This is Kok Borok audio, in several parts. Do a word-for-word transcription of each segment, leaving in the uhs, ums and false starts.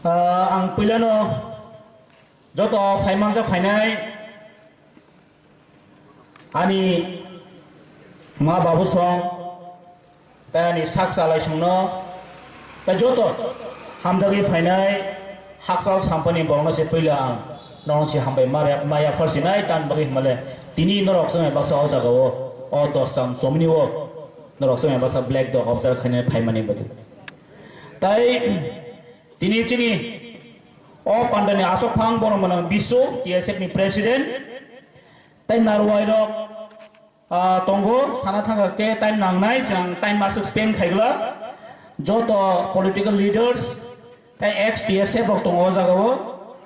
Ah, ang puilano joto phaimanjak phainai ani ma babu song tei ani sak chalai songno tei joto hamjagwi phainai hakchal sampani borokno se puila ang norokno se hambai ma rep maya pharsinai tamni bagwi hwnmale tini norok chwngno baksa o jagao o dostam chomni o norok chwngno baksa black dog observe khainai phaimani bagwi. Tai tini chini o pandani asok phang borok mwnang Bisu, T S F ni president, tai narwai rok, ah, tongo, sana thangkha khe time nangnai, jang time aswk spend khaigwla. Joto political leaders, tai ex T S F rok tongo o jagao.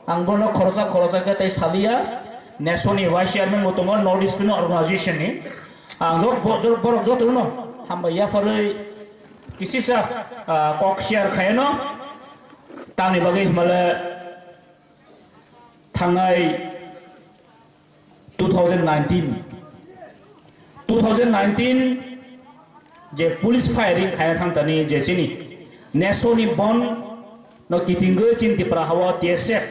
Ang bono khorosa khorosa khe tai saliya. Nesoni vice chairman bo tongo, North East ni organization ni. Ang jok bo-, jok borok jotono hambai yapharwi kisisa, ah, kok share khaino. Tamni bagwi hwnmale thangnai two thousand nineteen, two thousand nineteen je police firing khaina thangtani je chini nesoni bon no kitingwi chini Tripura hao T S F,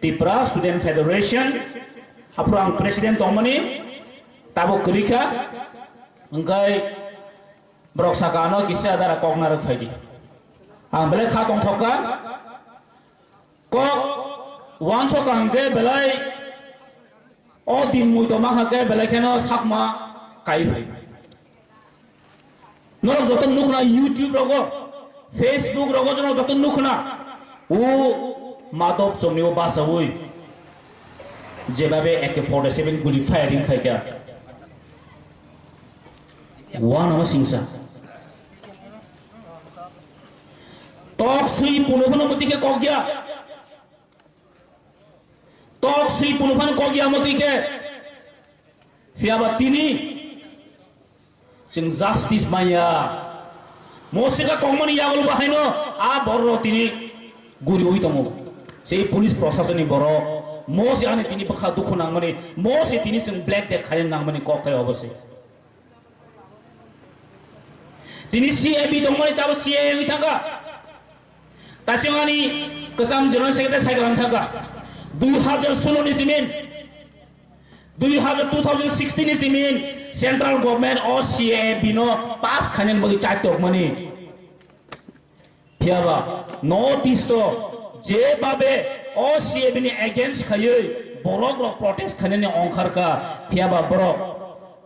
Tripura Student Federation, aphuru ang president tongmani, tabuk kwrwi kha, hwnkhe borok saka ano kisa dara kok narwk phaidi. Ang belai kha tongthok kha, kok uansuk kha hwnkhe belai o din mui tongma hwnkhe belai kheno sakma kai phai. Norok joto nukhna YouTube rogo, Facebook rogo norok joto nukhna. O Madop chomni o bachaui jebabe A K forty seven guli firing khaikha. Uanama singsa. Tok swi puno phano motwi khe kokya. Tok swi puno phano kokya motwi khe. Phiyaba tini chwng justice manya. Mosika kongmani yagulo bahaino a borok tini guriwi tongo. Sei police proshasonni borok mosi ani tini bwkha dukhu nangmani, mosi tini chwng black day khaina nangmani kok khai obo se. Tini C A B tongmani tabo C A A wngwi thangkha. Tasing ani kwcham General Secretary cycle ang thangkha. Dui hajar solo ni simin, dui hajar, two thousand sixteen ni simin central government o C A A B no pass khainani bagwi chai tokmani. Phiyaba North East o jebabe o C A B ni against khaiwi borok rok protest khainani ongkharkha, phiyaba borok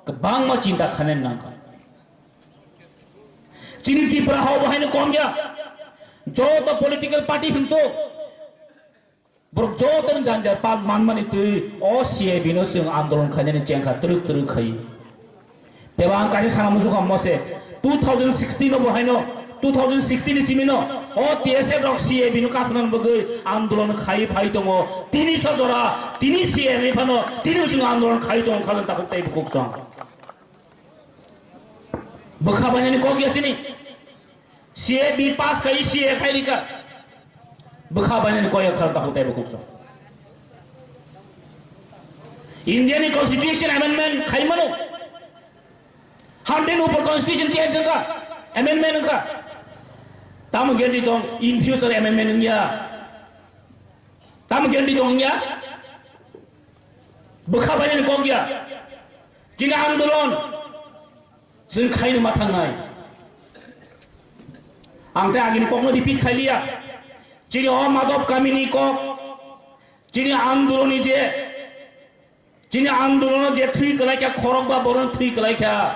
kwbangma chinta khainani nangkha. Chini Tripura hao bo haino kom ya, joto political party hinto. Borok joto ni janjar pal manmani twi o C A B no chwng andolon khainani chengkha twrwk twrwk khai. Teba ang kaisa sana muchukha mose two thousand sixteen no bo haino two thousand sixteen ni simi no o T S F rok C A B no kasuna bagwi andolon khai phai tongo. Tini so jora tini C A B phano tini chwng andolon khai tongo khalang takhuk tei bukhuk song. Bwkha bainani kok ya chini. C A B pass khai C A A khai rika. Bwkha bainani kok ya khar takhuk tei bukhuk song. India ni constitution amendment khai mano. Hundred upor constitution change wngkha. Amendment wngkha. Tamo guarantee tong in future amendment wngya. Tamo guarantee tong wngya. Bwkha bainani kok ya. Chini andolon. Chwng khaino ma thangnai. Ang tei agini kokno repeat khailiya. Chini o Madop kamini kok, chini andoloni je, chini andolono je thwi kwlaikha, khorokba borokno thwi kwlaikha.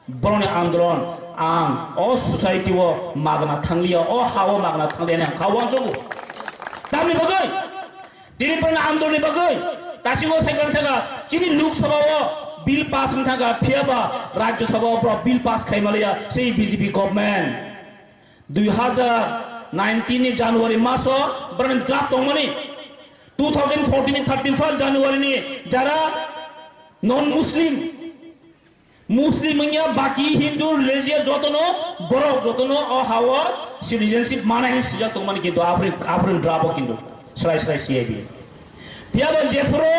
Borokni andolon ang o society o magna thangliya, o ha o magna thangliya ang kha uansugo. Tamni bagwi? Tini pran andolni bagwi tasingo cycle thangkha, chini Lok Sabha o bill pass wng thangkha, phiyaba Rajya Sabha o borok bill pass khai maliya, sei B J P government. Dui hajar nineteen ni January maso borokni draft tongmani, two thousand fourteen ni thirty first January ni jara non Muslim, Muslim wngya, baki Hindu, religious jotono, borok jotono o hao citizenship mana hin sijak tongmani kintu aphri, aphri drabo kintu srai srai C A B. Phiyaba jephuru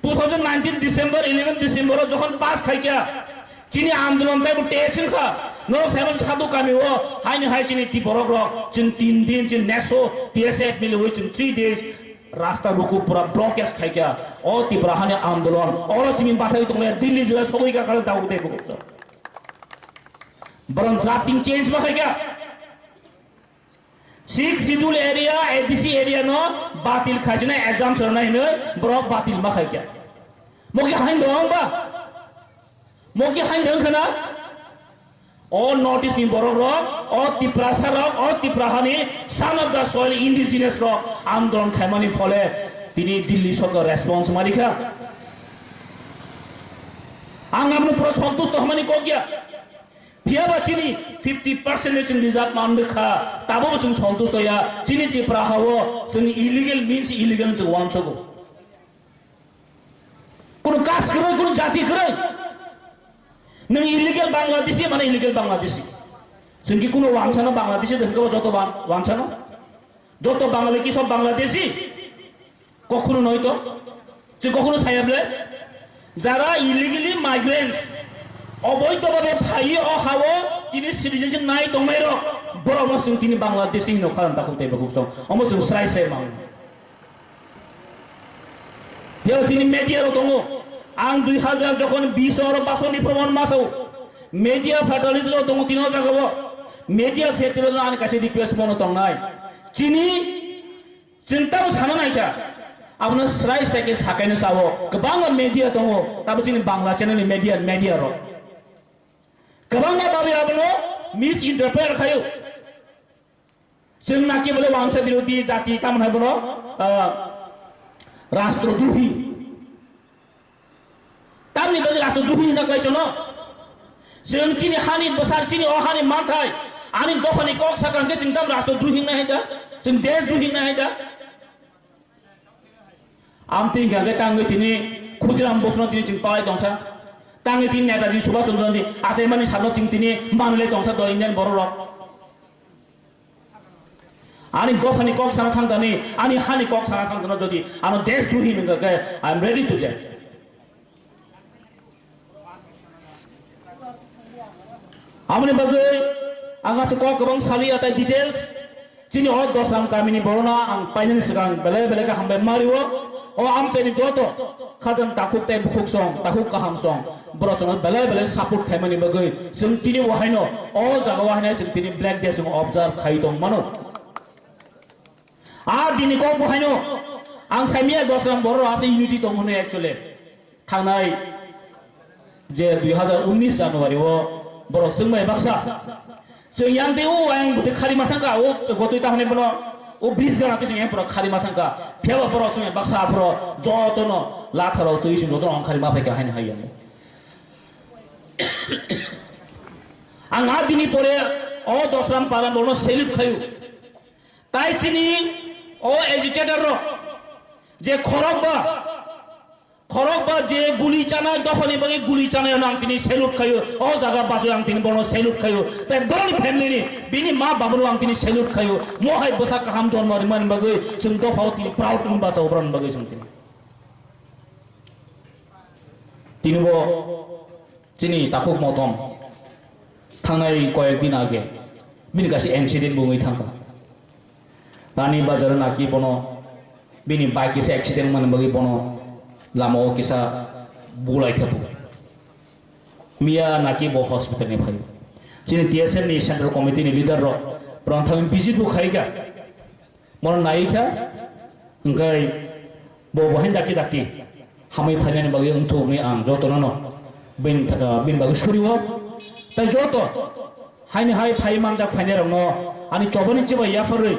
two thousand nineteen December, eleven December o jokhon pass khaikha, chini andolon taibo tei chwngkha, Norok saiman Sadhu kami o haini hai chini Tiborok rok chwng tin din chini neso T S F miliwi chwng three days rasta ruku pura blockage khaikha. O Tipra hani andolon oro chini bathai tongnai Delhi jila sogwi ka kala dagu tei bukup. Borok drafting change ma khaikha. Sixth Schedule area, A D C area no batil khaijana exam sorna hinwi borok batil ma khaikha. Moki hain dong ba? Moki hain dong khana? O North East ni borok rok, o Tiprasa rok, o Tipra hani son of the soil indigenous rok andolon khaimani phole tini Delhi sorkar response marikha. Ang aboni pura santusto hwnmani kok ya. Phiya ba chini fifty percent ni chwng reserve man rwkha, tabo bo chwng santusto ya. Chini Tipra ha o chwng illegal means illegal chwng uansugo. Kunu caste kwrwi, kunu jati kwrwi. Nwng illegal Bangladeshi, mane illegal Bangladeshi. Chwng ki kunu wansano Bangladeshi de hwnkhe bo joto wan-, wansano. Joto Bangali ki sob Bangladeshi. Kokhuno noi to. Chwng kokhuno saya ble. Jara illegally migrants, oboidho bhabe phaiwi o ha o tini citizenship nai tongnai rok, borok no chwng tini Bangladeshi hino kharan takhuk tei bukhuk song. Omo chwng srai srai mango. Tei tini media rok tongo. Ang dui hazar jokhon bish oro basoni proman masao media fatality rok tongo tini o jaga o. Media fatality rok ani kaisa request mono tongnai. Chini chwng tamo sana naikha. Abono srai srai khe sakaino sao. Kwbangma media tongo. Tabo chini Bangla channel ni media, media rok. Kwbangma babi abono misinterpret khaio. Chwng naki bole wangsa birodhi jati, tamoni hai bono, ah, rastrodrohi. Tamni bagwi rastrodrohi hwnna khlai chwngno? Chwng chini hani bwsar, chini o hani manthai, ani dophani kok sakha hwnkhe chwng tam rastrodrohi wngnai hai da? Chwng deshdrohi wngnai hai da? Amtwi hwnkha khe tangwi tini Khudiram Bosno tini chwng palai tongsa. Tangwi tini Netaji Subhash Chandra ni achaimani salo chwng tini manlai tongsa do Indian borok rok. Ani dophani kok sana thangtani, ani hani kok sana thangtano jodi ano deshdrohi hwnkha khe, I am ready to that. Aboni bagwi ang aswk kok kwbang saliya tai details. Chini o Dosram kamini borokno ang painani swkang belai belai khe hambai mario. O amchaini joto khajang takhuk tei bukhuk song, takhuk kaham song, borok chwngno belai belai support khaimani bagwi chwng tini bo haino o jaga o haino chwng tini Black Day chwng observe khai tong mano. A dini kok bo haino ang saimia Dosram borok ase unity tong hwnwi actually. Thangnai je dui hazar unnish January o borok chwngbai baksa. Chwng yang tei o ayang bwtwi khari ma thangkha, o gotwi ta hwnwi bono o bridge gana twi chwng yang borok khari ma thangkha. Phiya ba borok chwng baksa aphro jotono latharo twi chwng jotono ongkhari ma phaikha haino hai yang. Ang a dini pore o Dosram Paran borokno salute khaio. Tai chini o agitator rok je khorok ba, khorok ba je guli chanai, dophani bagwi guli chanai, ano ang tini salute khaio, o jaga bachoi ang tini bono salute khaio, tai boroni family ni, bini ma babuno ang tini salute khaio, mohai bwsa kaham jonmo rimani bagwi chwng dophao tini proud wng bachao boroni bagwi chwng tini. Tini bo chini takhuk Motom thangnai koyek din age bini kaisa accident bo wngwi thangkha. Rani Bazar naki bono bini bike kisa accident wngmani bagwi bono lama o kisa bulai khe bo. Miya naki bo hospital ni phaio. Chini T S F ni central committee ni leader rok borok thangwi visit bo khaikha. Bono nai kha, hwnkhe bo bo haino dakti dakti hamwi phainani bagwi wngthok hwnwi ang jotono no bini, ah, bini bagwi suri o. Tai joto haini hai phai manjak phainairokno ani chobani chibai yapharwi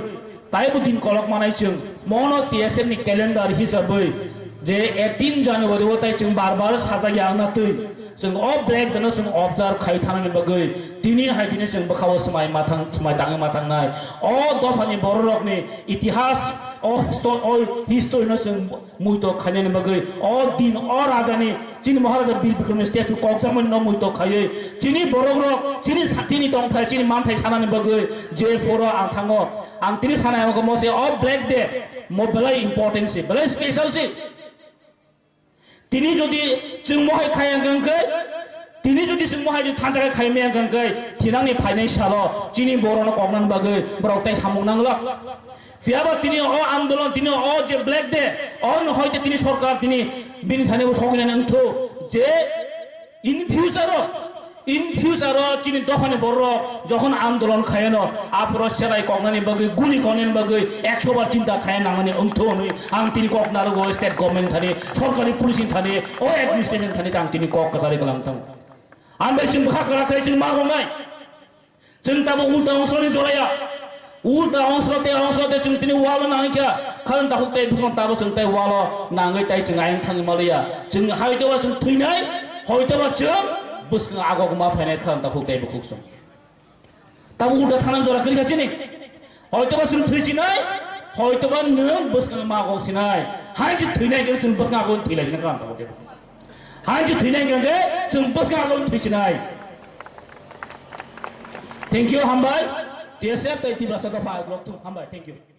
taibo din kolok manai chwng mono T S F ni calendar hisabwi je eighteen January o tai chwng bar bar sajak ya wngna twi. Chwng o Black Day no chwng observe khai thanani bagwi tini hai bini chwng bwkha o swmai ma thang, swmai tangwi ma thangnai. O dophani bororokni itihas, o histo-, o history no chwng muitok khainani bagwi o din, o rajani, chini Maharaja Bir Bikramni statue kokjakmani no muitok khaiwi chini borokrok, chini sathini tongthai, chini manthai sanani bagwi je phoro ang thango. Ang tini sanai mokhe mose o Black Day mo belai important se, belai special se. Tini jodi chwng mohai khaya hwnkhe, Tini jodi chwng mohai jodi thansa khe khai maya hwnkhe thinangni phainai salo chini borokno koknani bagwi borok tei samung nanglak. Phiyaba tini o andolon, tini o je Black Day, oroni hoite tini sorkar tini bini thani bo soknani wngthu je in future o, in future o chini dophani borok jokhon andolon khayano, aphuru serai koknani bagwi, guli koknani bagwi ekso bar chinta khaya nangmani wngthu hwnwi ang tini kok narogo state government thani, sorkari police ni thani, o administration thani ang tini kok kwchari kwlang tongo. Ang bai chwng bwkha kwrak khai chwng ma gongnai. Chwng tabuk ulta ongsoroni joraya. Ulta ongsorate ongsorate chwng tini walo nangkha. Khan takhuk tei bwswng tabuk chwng tei walo nangwi tai chwng ayang thangwi maliya. Chwng hoitoba chwng thwinai, hoitoba chwng bwswng agok ma phainai khan takhuk tei bukhuk chwng. Tabuk ulta thana jora kwrwikha chini. Hoitoba chwng thwisinai, hoitoba nwng bwswng ma agok sinai. Hai chwng thwinai khe chwng bwswng agok thwilai sinai khan takhuk tei bukhuk chwng. Hai chwng thwinai hwnkhe chwng bwskang agom thwisinai. Thank you, hambai. T S F tei Tiprasa dopha rok thung, hambai. Thank you.